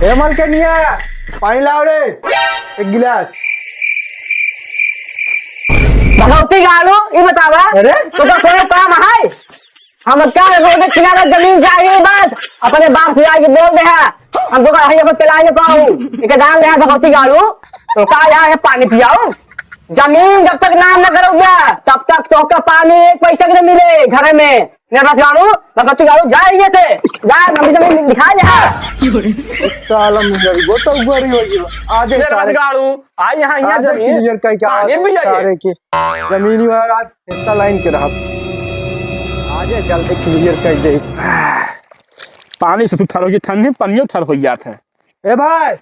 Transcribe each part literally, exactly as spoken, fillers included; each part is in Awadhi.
ए मलकनिया, पानी लाओ रे, एक गिलास। भगवती गाड़ू, ई बतावा, अरे? तोका कोनो काम है? हमका रोड किनारा जमीन चाहिए बस, अपने बाप से जाके बोल दे है, हम तोका यहाँ पे पिला न पाऊ, एक दान दे है भगवती गाड़ू, तोका यहाँ है पानी पियाऊ, जमीन जब तक नाम न करोगे, तब तक तोका पानी एक पैसा के न मिले घर में। मेरे पास गाड़ू, भगवती गाड़ू, जा यहाँ से, जा, नमी जमीन दिखा ले। साला मुझे वो तो ऊपर ही होगी। आजे मेरे पास सारे गाड़ू, आ यहाँ, यहाँ आजे जमीन। Clear कह के पानी आ भी जाइए। सारे के जमीनी वाला आज हिस्सा लाइन के रहा। आजे चलते clear कह दे। पानी से सुथर होगी, ठंडी पानियो थर हो जात है। ए भाई,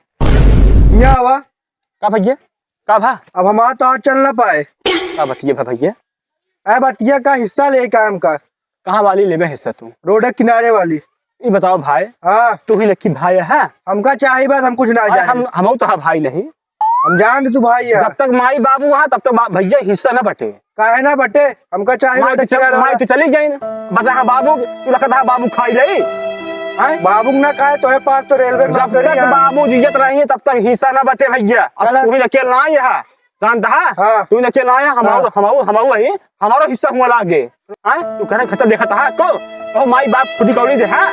यहाँ आवा। का भैया? का भा? अब हमारा तो आज चल ना पाए। का बतिया भा भैया? ए बतिया का हिस्सा ले काम का। कहाँ वाली लेबे हिस्सा तू? रोड के किनारे वाली। ई बताओ भाई। हाँ। तू ही लक्की भाई है? हमका चाही बात, हम कुछ ना अरे जाने। हम, हमहू तो हा भाई नहीं। हम जान दे तू भाई है। जब तक माई बाबू वहाँ, तब तक बा-, भैया हिस्सा ना बटे। काहे ना बटे? हमका चाही माई रोड तो चल-, किनारे माई वाला। तो चली गई ना। बचा हाँ बाबू, तू लखत हा बाबू खाई लई। हैं? बाबू ना खाए, तोहे पास तो रेलवे जब नौकरी तक है। बाबू जियत रही है, तब तक हिस्सा ना बटे भैया। अब चला। तू ही अकेला ना यहाँ। जानत हा? हाँ। तू इनके लाया, हमारो, हाँ। हमारो, हमारो है, हमारो हिस्सा हुआ लागे। हाँ? तू कहना खत्ता देखत हा, को? ओ माई बाप खुदी कौड़ी दे, हाँ?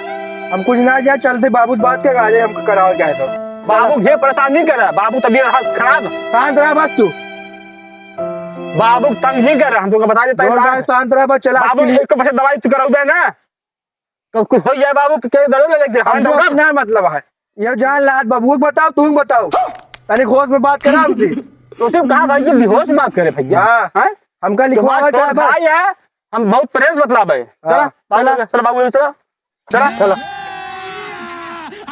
हम कुछ ना जाए, चल से बाबू बात के आजे हमको कराओ जाए तो। बाबू ढेर परेशान नहीं करा, बाबू तबीयत हालत खराब। शांत रहा बस तू। बाबू तंग नहीं करा, हम तुमको बता देता है जोर बात। से शांत रहा बस, चला बाबू आज के लिए। एक पैसे दवाई तू कराओ ना। तो कुछ हो जाए बाबू, कि के दरो ले लेके, हम हम तो तो अपना मतलब है। ये जान लात बाबू को बताओ, तुम बताओ। तनी होश में बात करा हमसे। तो सिर्फ कहा भाई कि बेहोश बात करे भैया। हाँ। हैं? हमका लिखवा तुम्हारा हुआ क्या छोट बस? भाई है, हम बहुत प्रेस बतलावे। हाँ, चला, बाबू, चला। चला बाबू, चला। चला। चला।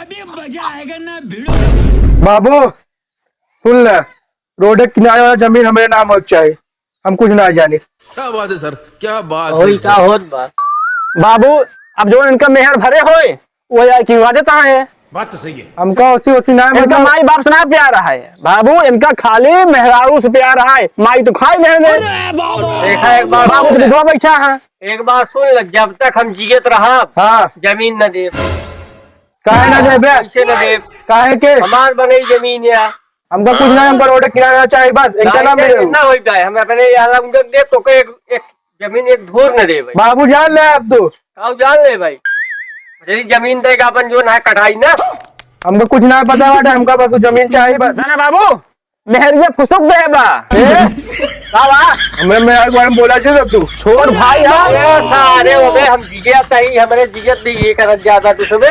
अभी मजा आएगा ना भिड़ो। बाबू, सुन ले, रोड के किनारे वाला जमीन हमरे नाम होके चाही, हम कुछ ना जानी। क्या बात है सर, क्या बात ओही है का सर। होत बा? बाबू, अब जो इनका मेहर भरे होए, वो यार की वादे कहाँ है? बात तो सही है। हमका ओसी ओसी ना इनका मतलब। माई बाप से ना प्यार है बाबू, इनका खाली मेहरारू से प्यार है। माई तो खाई लेने। अरे बाबा। देखा एक बार बाबू तो विधवा बैठा है। एक बार सुन ले, जब तक हम जियत रहब, हाँ। जमीन न देब। काहे ना देबे? कैसे न देब? काहे के? हमार बनई जमीन या। हमका कुछ ना, हमका रोड किनारा चाही बस, इनका नाम मिले। ना होई जाए, हम अपने यहाँ उनके दे तो के एक, एक जमीन एक धोर न देबे। बाबू जान ले अब तू। काऊ जान ले भाई, यदि जमीन देगा अपन जो ना कटाई ना। हमका कुछ ना पता बाटे, हमका बस जमीन चाही बस। ना, ना बाबू, मेहरिया फुसुक दे बा। ए? का बा? हमरे मेहर के बारे में बोला छे तू। छोट भाई है। अरे सारे हो गए, हम जियत ही, हमरे जियत भी ये करत ज्यादा तू सुबे।